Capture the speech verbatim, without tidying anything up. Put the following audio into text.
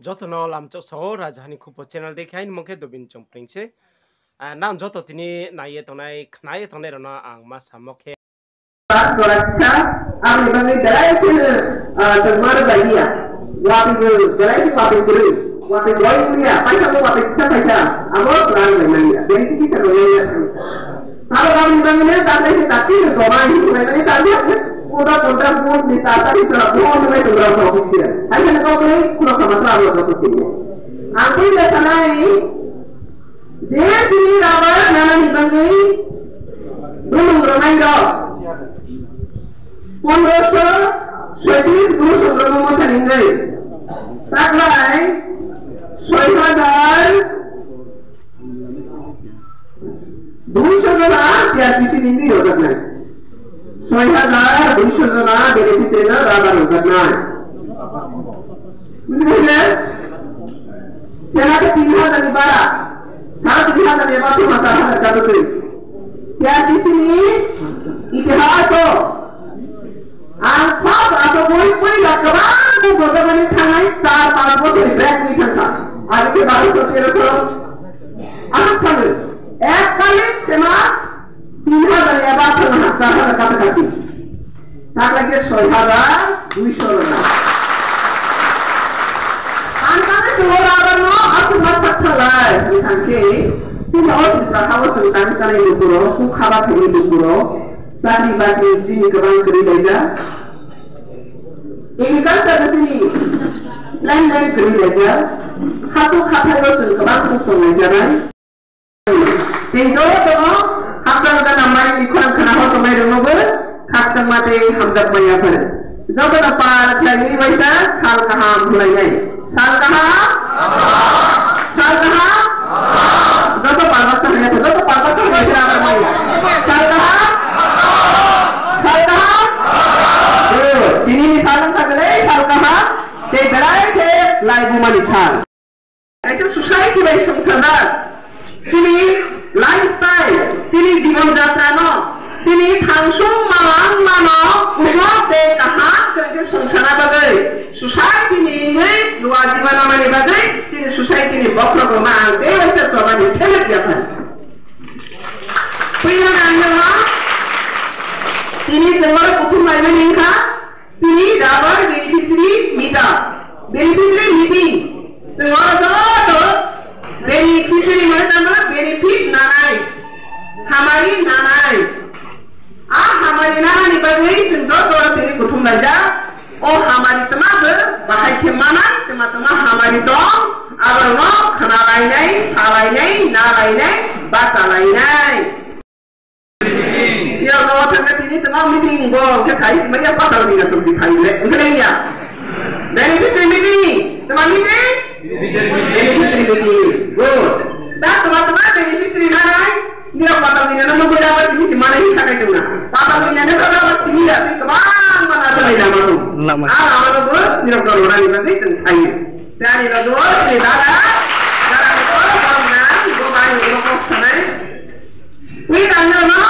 Joto no lamchok sao, Rajaha ni Khupo channel dei khe aini mung khe Dobin Chongpring se. Ah, nang joto tini nai ye tongnai, khna ye tongnai rao no ang ma samo khe. Torasa, ang ni bagwi belai kheno, ah, tongmar bai ya. Watwi bo belai khe watwi kwrwi, watwi boi wngya, paisa bo watwi kisa paisa, abo kwrwng bai manya. Bini kisa rwmani ya. Abo bangni bagwi no ta belai khe ta tini tongmani hinwi manya ta ya. Koda koda bot ni ta ta ni ta bot ni bai tongmar official. Hai kheno kok ni kuno khama ta abo joto sini. Ang twi da sanai, je chini rubber nana ni bagwi bumung rwnai rok pondroso soitris bru songrongmo motha ni hwnwi taklai soi hajar duiso jona T R T C ni hwnwi rojaknai. Soi hajar duiso jona beneficiary no rubber rojaknai. Bujikha ne? Sena khe tin hajar ni bara. Sara tin hajar ni bara soi hajar hajar kato twi. T R T C ni itihas o ang first asogwi poila kwbang khe gojamani thangnai char panch bochor ni break ni thangkha. Agi khe baro so tero so. Ang sano, ekkalit sema tin hajar eba thangha, char hajar kasa kasi. Taklai khe soi hajar duiso rwna. Ang tangwi se ora aro no aswk ma sak thalai, hwn thang khe, chini o Tripura ha o chwng tang sanai lukurok, kuk haba khainai lukurok, chakri bakri chini kwbang kwrwi laijak. Agriculture chini line line kwrwi laijak. Hathok hathai o chwng kwbang kuk tong laijanai. Tei joto no hakchal gana mai ni khorang khna ho tongnai rok no bo khakchangma tei hamjakma ya phano. Joto no pal khlai ni waisa sal kaham hwnlainai. Sal kaham? Sal kaham? Joto pal basa hwnlai khe, joto pal basa hwnlai khe rang maya. Sal kaham? Sal kaham? O, tini ni sal wngkha belai sal kaham, tei belai khe laibuma ni sal. Kaisa society bai songsajar, chini lifestyle, chini jibon jatra no, chini thangsung malangma no, kubo tei kaham khe songsana bagwi, society ni wngwi, lua jiba namani bagwi, chini society ni bokhorok rok no ang tei waisa chobani select ya phai. Puila nang no, tini chwng oro kuthum laimani wngkha, chini rubber beneficiary meeting, beneficiary meeting. Chwng oro joto beneficiary mane tamo benefit nanai, hamari nanai. A hamari nanani bagwi chwng joto oro tini kuthum laijak. O hamari tma bo bahai khe manai, tma tma hamari tong, abo no khna lainai, sa lainai, na lainai, bacha lainai. Yao no thangkha tini tma meeting bo khe sai sima ya patal ni na tongsi khai le. Ongkha le ya. Beneficiary meeting. Tma meeting? Beneficiary meeting. Good. Da tma tma beneficiary nanai. Nirok patal ni na no bo da ba sini sima nai kha kai tongna. Patal ni na no da ba sini ya ti kebang mana sa lai lama tong. Lama. A lama no bo nirok ko rona ni ba kai tong khai. Tani ba do ni da da. Da da ko ko na bo ba ni ko ko sanai. Wi kan no no.